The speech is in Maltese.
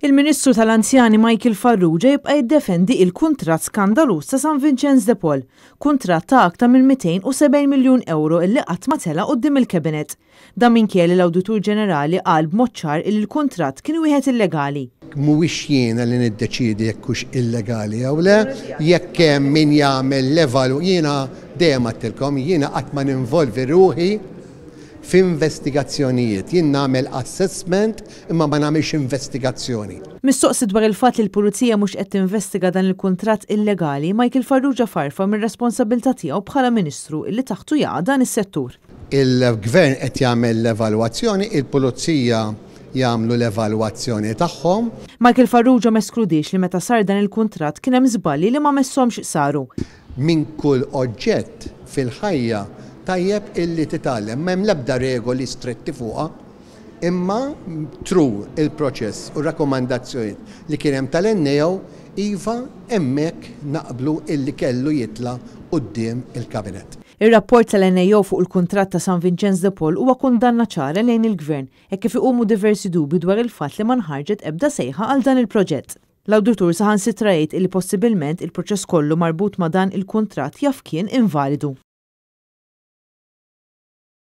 Il-Ministru tal-Anzjani Michael Farrugia jibqa' jiddefendi il-kuntratt skandaluż ta' San Vinċenz de Paul, kuntratt ta' aktar minn 270 miljun ewro illi qatt ma tela' quddiem il-Cabinet. Dan minkejja li l-Awditur Ġenerali qal b'mod ċar illi l-kuntratt kien wieħed illegali. Mhuwiex jiena li niddeċiedi jekk hux illegali jew le, jekk hemm min jagħmel l-evalu, jiena dejjem għedtilkom, jiena qatt ma ninvolvi ruħi f'investigazzjonijiet. Jien nagħmel assessment imma ma nagħmilx investigazzjoni. Mistoqsi dwar il-fatt li l-Pulizija mhux qed tinvestiga dan il-kuntratt illegali, Michael Farrugia farfar mir-responsabbiltà tiegħu bħala Ministru illi taħtu jaqa' dan is-settur. Il-Gvern qed jagħmel l-evalwazzjoni, il-Pulizija jagħmlu l-evalwazzjoni tagħhom. Michael Farrugia m'eskludiex li meta sar dan il-kuntratt kien hemm żbalji li ma messhomx saru. Minn kull oġġett fil-ħajja tajjeb illi titgħallem. M'hemm l-ebda regoli stretti fuqha, imma through il-proċess u r-rakkomandazzjonijiet li kien hemm tal-NAO, iva hemmhekk naqblu illi kellu jitla' quddiem il-Kabinett. Ir-rapport tal-NAO fuq il-kuntratt ta' San Vinċenz de Paul huwa kundanna ċara lejn il-Gvern hekk kif iqumu diversi dubji dwar il-fatt li ma nħarġet ebda sejħa għal dan il-proġett. L-awditur saħansitra jgħid illi possibilment il-proċess kollu marbut ma' dan il-kuntratt jaf kien invalidu.